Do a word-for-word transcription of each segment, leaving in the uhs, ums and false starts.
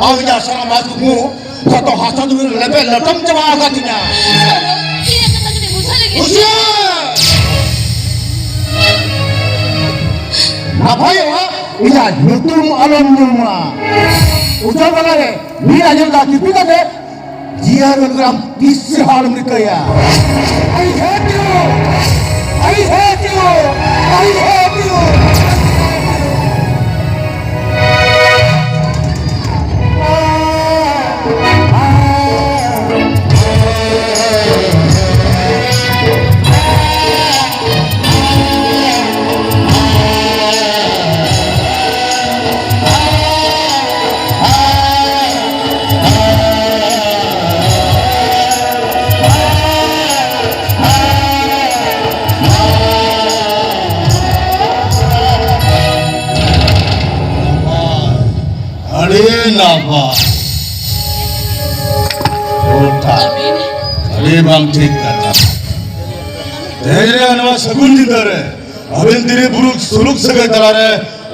ᱟᱢ ᱡᱟ ᱥᱟᱱᱟᱢ ᱟᱥ ᱠᱩᱠᱢᱩ ᱡᱚᱛᱚ ᱦᱟᱥᱟ ᱫᱷᱩᱲᱤ ᱨᱮ ᱞᱮᱵᱮᱫ ᱞᱚᱴᱚᱢ ᱪᱟᱵᱟ ᱟᱠᱟᱫ ᱛᱤᱧᱟ᱾ ᱤᱧᱟᱹᱜ ᱠᱟᱛᱷᱟ ᱠᱟᱹᱴᱤᱡ ᱵᱩᱡᱷᱟᱹᱣ ᱞᱟᱹᱜᱤᱫ᱾ ᱦᱩᱥᱤᱭᱟᱹᱨ! ᱱᱟᱯᱟᱭᱚᱜᱼᱟ, ᱤᱧᱟᱹᱜ ᱧᱩᱛᱩᱢ ᱟᱞᱚᱢ ᱧᱩᱢᱟ᱾ ᱩᱡᱟᱹᱲ ᱵᱟᱞᱟ ᱨᱮ ᱢᱤᱫ ᱟᱡᱚᱞ ᱫᱟᱜ ᱛᱤᱯᱤ ᱠᱟᱛᱮ ᱡᱤᱭᱟᱹᱲ ᱜᱚᱫ ᱠᱟᱢ, ᱛᱤᱥ ᱨᱮᱦᱚᱸ ᱟᱞᱚᱢ ᱨᱤᱠᱟᱹᱭᱟ᱾ I hate you! I hate you! I hate you! ᱟᱹᱰᱤ ᱱᱟᱯᱟᱭ᱾ ᱴᱚᱴᱷᱟ᱾ ᱟᱹᱰᱤ ᱵᱟᱝ ᱴᱷᱤᱠ ᱠᱟᱛᱷᱟ᱾ ᱛᱮᱦᱮᱧ ᱨᱮᱭᱟᱜ ᱱᱚᱣᱟ ᱥᱟᱹᱜᱩᱱ ᱧᱤᱫᱟᱹ ᱨᱮ ᱟᱹᱵᱤᱱ ᱛᱤᱨᱤ ᱵᱩᱨᱩ ᱥᱩᱞᱩᱠ ᱥᱟᱹᱜᱟᱹᱭ ᱛᱟᱞᱟᱨᱮ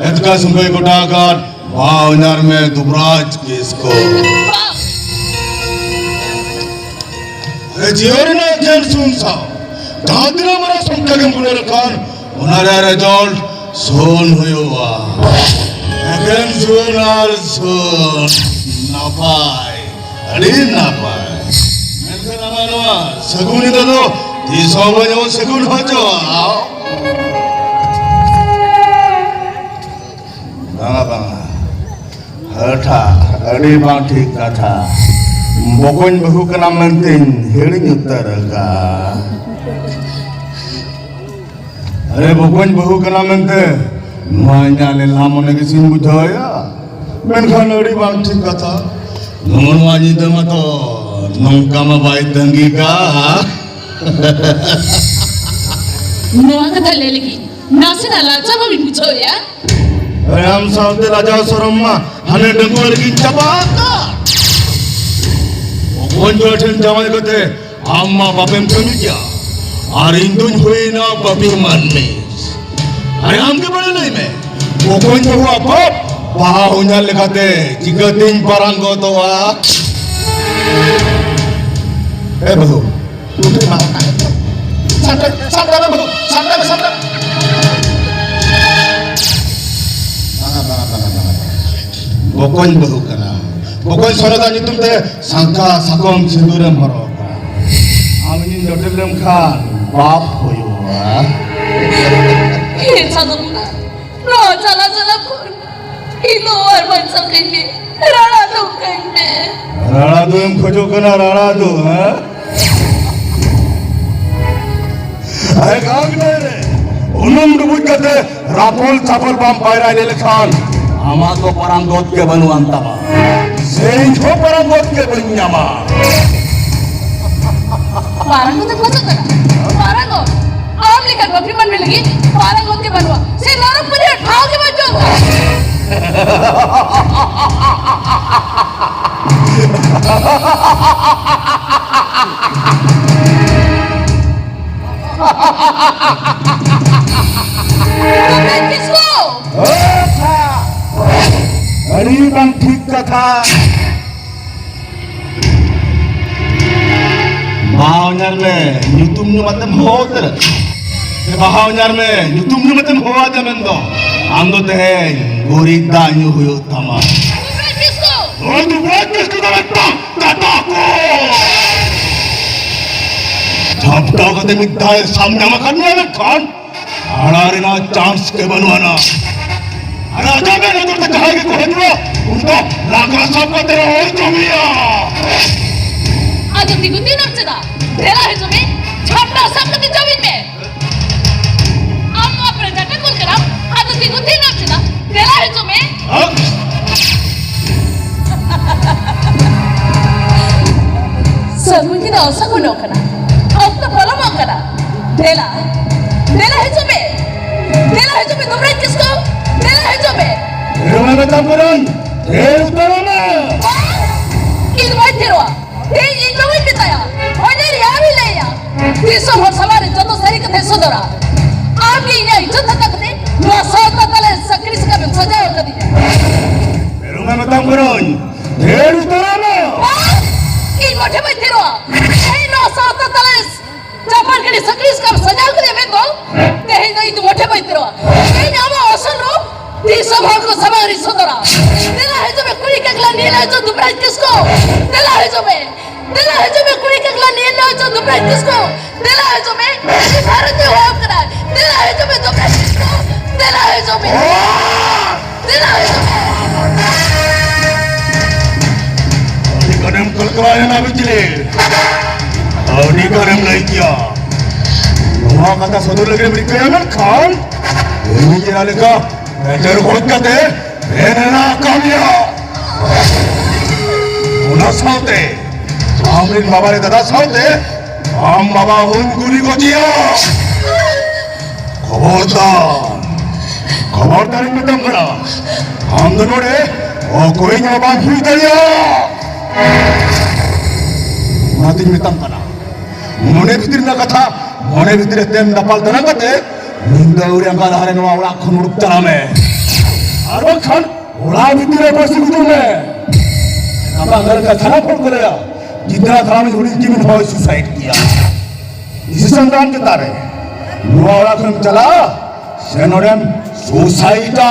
ᱮᱛᱠᱟ ᱥᱩᱸᱜᱟᱹᱭ ᱜᱚᱴᱟ ᱟᱠᱟᱫ ᱵᱟᱣ ᱧᱟᱨ ᱢᱮ ᱫᱩᱵᱨᱟᱡᱽ ᱠᱤᱥᱠᱩ᱾ ᱮ ᱡᱤᱭᱚᱱ ᱨᱮᱱᱟᱜ ᱮᱠᱮᱱ ᱥᱩᱱ ᱥᱟᱶ ᱡᱟᱦᱟᱸ ᱛᱤᱱᱟᱹᱜ ᱢᱟᱨᱟᱝ ᱥᱚᱝᱠᱷᱟ ᱜᱮᱢ ᱜᱩᱱᱟᱹᱣ ᱞᱮᱠᱷᱟᱱ, ᱚᱱᱟ ᱨᱮᱭᱟᱜ ᱨᱮᱡᱟᱞᱴ ᱥᱩᱱ ᱦᱩᱭᱩᱜᱼᱟ᱾ ᱮᱠᱮᱱ ᱥᱩᱱ ᱟᱨ ᱥᱩᱱ᱾ ᱱᱟᱯᱟᱭ, ᱟᱹᱰᱤ ᱱᱟᱯᱟᱭ᱾ ᱢᱮᱱᱠᱷᱟᱱ ᱟᱢᱟᱜ ᱱᱚᱣᱟ ᱥᱟᱹᱜᱩᱱ ᱧᱤᱫᱟᱹ ᱫᱚ ᱛᱤᱥ ᱦᱚᱸ ᱵᱟᱹᱧ ᱥᱟᱹᱜᱩᱱ ᱦᱚᱪᱚᱣᱟᱜᱼᱟ᱾ ᱵᱟᱝᱟ, ᱵᱟᱝᱟ᱾ ᱦᱟᱹᱴᱷᱟ, ᱟᱹᱰᱤ ᱵᱟᱝ ᱴᱷᱤᱠ ᱠᱟᱛᱷᱟ᱾ ᱵᱚᱠᱚᱧ ᱵᱟᱹᱦᱩ ᱠᱟᱱᱟᱢ ᱢᱮᱱᱛᱮᱧ ᱦᱤᱲᱤᱧ ᱩᱛᱟᱹᱨ ᱟᱠᱟᱫᱼᱟ᱾ ᱟᱨᱮ, ᱵᱚᱠᱚᱧ ᱵᱟᱹᱦᱩ ᱠᱟᱱᱟᱢ ᱢᱮᱱᱛᱮ ᱱᱚᱣᱟ ᱤᱧᱟᱹᱜ ᱞᱮᱞᱦᱟ ᱢᱚᱱᱮ ᱜᱮᱥᱮᱧ ᱵᱩᱡᱷᱟᱹᱣᱮᱫᱼᱟ᱾ ᱢᱮᱱᱠᱷᱟᱱ ᱟᱹᱰᱤ ᱵᱟᱝ ᱴᱷᱤᱠ ᱠᱟᱛᱷᱟ᱾ ᱱᱚᱣᱟ ᱧᱤᱫᱟᱹ ᱢᱟᱛᱚ ᱱᱚᱝᱠᱟ ᱢᱟ ᱵᱟᱭ ᱛᱟᱺᱜᱤ ᱠᱟᱜᱼᱟ᱾ ᱱᱚᱣᱟ ᱠᱟᱛᱷᱟ ᱞᱟᱹᱭ ᱞᱟᱹᱜᱤᱫ ᱱᱟᱥᱮᱱᱟᱜ ᱞᱟᱡᱟᱣ ᱵᱟᱵᱤᱱ ᱵᱩᱡᱷᱟᱹᱣᱮᱫᱼᱟ? ᱟᱢ ᱥᱟᱶᱛᱮ ᱞᱟᱡᱟᱣ ᱥᱚᱨᱚᱢ ᱢᱟ ᱦᱟᱱᱮ ᱰᱟᱺᱜᱩᱣᱟᱹ ᱨᱮᱜᱤᱧ ᱪᱟᱵᱟ ᱟᱠᱟᱫ᱾ ᱚᱠᱚᱭ ᱫᱚ ᱴᱷᱮᱱ ᱡᱟᱶᱟᱭ ᱠᱟᱛᱮ ᱟᱢ ᱢᱟ ᱵᱟᱯᱮᱢ ᱠᱟᱹᱢᱤ ᱜᱮᱭᱟ, ᱟᱨ ᱤᱧ ᱫᱩᱧ ᱦᱩᱭᱱᱟ ᱯᱟᱯᱤ ᱢᱟᱹᱱᱢᱤ᱾ ᱟᱨ ᱟᱢ ᱜᱮ ᱵᱟᱲᱟᱭ ᱞᱟᱹᱭ ᱢᱮ, ᱚᱠᱚᱭ ᱵᱟᱹᱦᱩᱣᱟᱜ ᱯᱟᱯ ᱵᱟᱦᱟ ᱦᱚᱧᱦᱟᱨ ᱞᱮᱠᱟᱛᱮ ᱪᱤᱠᱟᱹᱛᱤᱧ ᱯᱟᱨᱟᱝ ᱜᱚᱫᱚᱜᱼᱟ? ᱮ ᱵᱟᱹᱦᱩ, ᱥᱟᱵ ᱠᱟᱜ ᱢᱮ ᱵᱟᱹᱦᱩ, ᱥᱟᱵ ᱠᱟᱜ ᱢᱮ, ᱥᱟᱵ ᱠᱟᱜ ᱢᱮ᱾ ᱵᱟᱝᱟ, ᱵᱟᱝᱟ, ᱵᱟᱝᱟ, ᱵᱟᱝᱟ, ᱵᱟᱝᱟ᱾ ᱵᱚᱠᱚᱧ ᱵᱟᱹᱦᱩ ᱠᱟᱱᱟ᱾ ᱵᱚᱠᱚᱧ ᱥᱚᱱᱚᱛᱟᱜ ᱧᱩᱛᱩᱢ ᱛᱮ ᱥᱟᱝᱠᱟ ᱥᱟᱠᱚᱢ ᱥᱤᱸᱫᱩᱨᱮᱢ ᱦᱚᱨᱚᱜ ᱟᱠᱟᱫ᱾ ᱟᱢ ᱤᱧᱤᱧ ᱡᱚᱴᱮᱫ ᱞᱮᱢ ᱠᱷᱟᱱ ᱯᱟᱯ ᱦᱩᱭᱩᱜᱼᱟ᱾ ᱦᱮ ᱥᱟᱫᱚᱢ ᱵᱚᱸᱜᱟ, ᱱᱚᱣᱟ ᱪᱟᱞᱟ ᱪᱟᱞᱟ ᱠᱷᱚᱱ ᱤᱧ ᱫᱚ ᱟᱨ ᱵᱟᱧᱪᱟᱣ ᱠᱟᱹᱧ ᱢᱮ, ᱨᱟᱲᱟ ᱫᱚ ᱠᱟᱹᱧ ᱢᱮ᱾ ᱨᱟᱲᱟ ᱫᱚᱢ ᱠᱷᱚᱡᱚᱜ ᱠᱟᱱᱟ, ᱨᱟᱲᱟ ᱫᱚ, ᱦᱮᱸ? ᱟᱨ ᱜᱟᱝ ᱨᱮ ᱩᱱᱩᱢ ᱰᱩᱵᱩᱡ ᱠᱟᱛᱮ ᱨᱟᱯᱚᱞ ᱪᱟᱯᱚᱞ ᱵᱟᱢ ᱯᱟᱭᱨᱟ ᱤᱫᱤ ᱞᱮᱠᱷᱟᱱ ᱟᱢᱟᱜ ᱫᱚ ᱯᱟᱨᱟᱝ ᱜᱚᱛ ᱜᱮ ᱵᱟᱹᱱᱩᱜ ᱟᱱ ᱛᱟᱢᱟ᱾ ᱥᱮ ᱤᱧ ᱦᱚᱸ ᱯᱟᱨᱟᱝ ᱜᱚᱛ ᱜᱮ ᱵᱟᱹᱧ ᱧᱟᱢᱟ᱾ ᱯᱟᱨᱟᱝ ᱜᱚᱛ ᱮᱢ ᱠᱷᱚᱡᱚᱜ ᱠᱟᱱᱟ? ᱯᱟᱨᱟᱝ ᱜᱚᱛ? ᱟᱢ ᱞᱮᱠᱟᱱ ᱵᱟᱹᱯᱤ ᱢᱟᱹᱱᱢᱤ ᱞᱟᱹᱜᱤᱫ ᱯᱟᱨᱟᱝ ᱜᱚᱛ ᱜᱮ ᱵᱟᱹᱱᱩᱜᱼᱟ, ᱥᱮ ᱱᱚᱨᱚᱠ ᱯᱩᱨᱤ ᱨᱮ ᱴᱷᱟᱶ ᱜᱮ ᱵᱟᱹᱱᱩᱜᱼᱟ᱾ ᱟᱪᱪᱷᱟ, ᱟᱹᱰᱤ ᱵᱟᱝ ᱴᱷᱤᱠ ᱠᱟᱛᱷᱟ᱾ ᱵᱟᱦᱟ ᱦᱚᱧᱦᱟᱨ ᱢᱮ, ᱧᱩᱛᱩᱢ ᱧᱩᱢ ᱟᱛᱮᱢ ᱦᱚᱦᱚ ᱩᱛᱟᱹᱨ᱾ ᱮ ᱵᱟᱦᱟ ᱦᱚᱧᱦᱟᱨ ᱢᱮ, ᱧᱩᱛᱩᱢ ᱧᱩᱢ ᱟᱛᱮᱢ ᱦᱚᱦᱚ ᱟᱫᱮ ᱢᱮᱱᱫᱚ᱾ ᱟᱢ ᱫᱚ ᱛᱮᱦᱮᱧ ᱜᱩᱨᱤᱡ ᱫᱟᱜ ᱧᱩ ᱦᱩᱭᱩᱜ ᱛᱟᱢᱟ᱾ ᱫᱩᱵᱨᱟᱡᱽ ᱠᱤᱥᱠᱩ! ᱳᱭ ᱫᱩᱵᱨᱟᱡᱽ ᱠᱤᱥᱠᱩ ᱫᱚ ᱢᱤᱫᱴᱟᱝ ᱠᱟᱴᱟ ᱠᱚ! ᱡᱷᱟᱯᱴᱟ ᱠᱟᱛᱮ ᱢᱤᱫ ᱫᱷᱟᱣ ᱥᱟᱵ ᱧᱟᱢ ᱟᱠᱟᱫ ᱢᱮᱭᱟ ᱢᱮᱱᱠᱷᱟᱱ ᱟᱲᱟᱜ ᱨᱮᱱᱟᱜ ᱪᱟᱱᱥ ᱜᱮ ᱵᱟᱹᱱᱩᱜ ᱟᱱᱟ᱾ ᱟᱨ ᱟᱡᱟᱜ ᱢᱮᱫ ᱱᱚᱡᱚᱨ ᱛᱮ ᱡᱟᱦᱟᱸᱭ ᱜᱮᱠᱚ ᱦᱤᱡᱩᱜᱼᱟ, ᱩᱱᱠᱩ ᱫᱚ ᱞᱟᱜᱟ ᱥᱟᱵ ᱠᱟᱛᱮ ᱨᱚᱦᱚᱲ ᱦᱚᱪᱚ ᱢᱮᱭᱟ᱾ ᱟᱫᱚ ᱛᱤᱸᱜᱩ ᱛᱷᱤᱨ ᱱᱟᱢ ᱪᱮᱫᱟᱜ? ᱫᱮᱞᱟ ᱦᱤᱡᱩᱜ ᱢᱮ, ᱡᱷᱟᱯᱴᱟ ᱥᱟᱵ ᱠᱟᱛᱮ ᱡᱚᱢᱤᱧ ᱢᱮ᱾ ᱟᱢ ᱱᱚᱣᱟ ᱯᱨᱚᱡᱟ ᱴᱷᱮᱱ ᱠᱩᱞ ᱠᱟᱱᱟᱢ, ᱟᱫᱚ ᱛᱤᱸᱜᱩ ᱛᱷᱤᱨ ᱱᱟᱢ ᱪᱮᱫᱟᱜ? ᱫᱮᱞᱟ ᱦᱤᱡᱩᱜ ᱢᱮ᱾ ᱥᱟᱹᱜᱩᱱ ᱧᱤᱫᱟᱹ ᱚᱥᱟᱹᱜᱩᱱᱚᱜ ᱠᱟᱱᱟ, ᱚᱠᱛᱚ ᱯᱚᱞᱚᱢᱚᱜ ᱠᱟᱱᱟ᱾ ᱫᱮᱞᱟ, ᱫᱮᱞᱟ ᱦᱤᱡᱩᱜ ᱢᱮ, ᱫᱮᱞᱟ ᱦᱤᱡᱩᱜ ᱢᱮ, ᱫᱩᱵᱨᱟᱡᱽ ᱠᱤᱥᱠᱩ, ᱫᱮᱞᱟ ᱦᱤᱡᱩᱜ ᱢᱮ᱾ ᱤᱧ ᱫᱚ ᱵᱟᱹᱧ ᱛᱷᱤᱨᱚᱜᱼᱟ᱾ ᱛᱮᱦᱮᱧ ᱤᱧ ᱵᱟᱵᱟᱧ ᱢᱮᱛᱟᱭᱟ, ᱦᱚᱧᱦᱟᱨ ᱟᱢᱤᱧ ᱞᱟᱹᱭᱟ, ᱫᱤᱥᱚᱢ ᱦᱚᱲ ᱥᱟᱢᱟᱝ ᱨᱮ ᱡᱚᱛᱚ ᱥᱟᱹᱨᱤ ᱠᱟᱛᱷᱟᱭ ᱥᱚᱫᱚᱨᱟ᱾ ᱟᱢ ᱜᱮ ᱤᱧᱟᱹᱜ ᱤᱡᱽᱡᱚᱛ ᱦᱟᱛᱟᱣ ᱠᱟᱛᱮ ᱱᱚᱣᱟ ᱥᱟᱶᱛᱟ ᱛᱟᱞᱟ ᱨᱮ ᱥᱟᱹᱠᱨᱤ ᱥᱟᱠᱟᱢ ᱮᱢ ᱥᱟᱡᱟᱣ ᱟᱠᱟᱫᱤᱧᱟ᱾ ᱛᱤᱥ ᱦᱚᱸ ᱦᱚᱲ ᱠᱚ ᱥᱟᱢᱟᱝ ᱨᱤᱧ ᱥᱚᱫᱚᱨᱟ᱾ ᱫᱮᱞᱟ ᱦᱤᱡᱩᱜ ᱢᱮ ᱠᱩᱲᱤ ᱠᱟᱠᱞᱟ, ᱱᱤᱭᱟᱹ ᱞᱟᱦᱟ ᱪᱚ ᱫᱩᱵᱨᱟᱡᱽ ᱠᱤᱥᱠᱩ᱾ ᱫᱮᱞᱟ ᱦᱤᱡᱩᱜ ᱢᱮ, ᱫᱮᱞᱟ ᱦᱤᱡᱩᱜ ᱢᱮ ᱠᱩᱲᱤ ᱠᱟᱠᱞᱟ, ᱱᱤᱭᱟᱹ ᱞᱟᱦᱟ ᱪᱚ ᱫᱩᱵᱨᱟᱡᱽ ᱠᱤᱥᱠᱩ᱾ ᱫᱮᱞᱟ ᱦᱤᱡᱩᱜ ᱢᱮ, ᱟᱹᱰᱤ ᱵᱷᱟᱨᱚᱛ ᱨᱮ ᱦᱚᱦᱚ ᱠᱟᱱᱟ᱾ ᱫᱮᱞᱟ ᱦᱤᱡᱩᱜ ᱢᱮ ᱫᱩᱵᱨᱟᱡᱽ ᱠᱤᱥᱠᱩ᱾ ᱫᱮᱞᱟ ᱦᱤᱡᱩᱜ ᱢᱮ, ᱫᱮᱞᱟ ᱦᱤᱡᱩᱜ ᱢᱮ᱾ ᱟᱹᱰᱤ ᱜᱟᱱᱮᱢ ᱠᱚᱞᱠᱟᱣ ᱮᱱᱟ ᱵᱤᱡᱽᱞᱤ, ᱟᱹᱰᱤ ᱜᱟᱱᱮᱢ ᱞᱟᱹᱭ ᱠᱮᱭᱟ᱾ ᱱᱚᱣᱟ ᱠᱟᱛᱷᱟ ᱥᱚᱫᱚᱨ ᱞᱟᱹᱜᱤᱫ ᱮᱢ ᱨᱤᱠᱟᱹᱭᱟ, ᱢᱮᱱᱠᱷᱟᱱ ᱱᱤᱡᱮᱨᱟ ᱞᱮᱠᱟ ᱯᱮᱴᱮᱨ ᱵᱚᱡ ᱠᱟᱛᱮ ᱮᱱ ᱮᱱᱟ ᱠᱟᱹᱢᱤᱭᱟ᱾ ᱚᱱᱟ ᱥᱟᱶᱛᱮ ᱟᱢᱨᱮᱱ ᱵᱟᱵᱟ ᱨᱮ ᱫᱟᱫᱟ ᱥᱟᱶᱛᱮ ᱟᱢ ᱵᱟᱵᱟ ᱦᱚᱸᱧ ᱜᱩᱞᱤ ᱜᱚᱡᱮᱭᱟ᱾ ᱠᱷᱚᱵᱚᱨᱫᱟᱨ, ᱠᱷᱚᱵᱚᱨᱫᱟᱨᱤᱧ ᱢᱮᱛᱟᱢ ᱠᱟᱱᱟ, ᱟᱢ ᱫᱚ ᱱᱚᱰᱮ ᱚᱠᱚᱭᱤᱧ ᱦᱚᱸ ᱵᱟᱢ ᱦᱩᱭ ᱫᱟᱲᱮᱭᱟᱜᱼᱟ᱾ ᱚᱱᱟᱛᱤᱧ ᱢᱮᱛᱟᱢ ᱠᱟᱱᱟ, ᱢᱚᱱᱮ ᱵᱷᱤᱛᱤᱨ ᱨᱮᱱᱟᱜ ᱠᱟᱛᱷᱟ ᱢᱚᱱᱮ ᱵᱷᱤᱛᱤᱨ ᱨᱮ ᱛᱮᱱ ᱫᱟᱯᱟᱞ ᱛᱟᱲᱟᱢ ᱠᱟᱛᱮ ᱧᱤᱫᱟᱹ ᱟᱹᱣᱨᱤ ᱟᱸᱜᱟ ᱞᱟᱦᱟᱨᱮ ᱱᱚᱣᱟ ᱚᱲᱟᱜ ᱠᱷᱚᱱ ᱩᱰᱩᱠ ᱛᱟᱲᱟᱢ ᱢᱮ᱾ ᱟᱨ ᱵᱟᱝᱠᱷᱟᱱ ᱚᱲᱟᱜ ᱵᱷᱤᱛᱤᱨ ᱨᱮ ᱯᱟᱹᱥᱤ ᱜᱩᱡᱩᱜ ᱢᱮ᱾ ᱜᱟᱯᱟ ᱟᱸᱜᱟ ᱞᱮᱠᱟ ᱛᱷᱟᱱᱟ ᱯᱷᱳᱱ ᱠᱚ ᱞᱟᱹᱭᱟ, ᱜᱤᱫᱽᱨᱟᱹ ᱛᱟᱲᱟᱢ ᱦᱩᱰᱤᱧ ᱠᱤᱢᱤᱱ ᱦᱚᱭ ᱥᱩᱥᱟᱭᱤᱰ ᱜᱮᱭᱟ᱾ ᱰᱤᱥᱤᱥᱚᱱ ᱫᱚ ᱟᱢ ᱪᱮᱛᱟᱱ ᱨᱮ᱾ ᱱᱚᱣᱟ ᱚᱲᱟᱜ ᱠᱷᱚᱱᱮᱢ ᱪᱟᱞᱟᱜᱼᱟ ᱥᱮ ᱱᱚᱰᱮᱢ ᱥᱩᱥᱟᱭᱤᱰᱟ?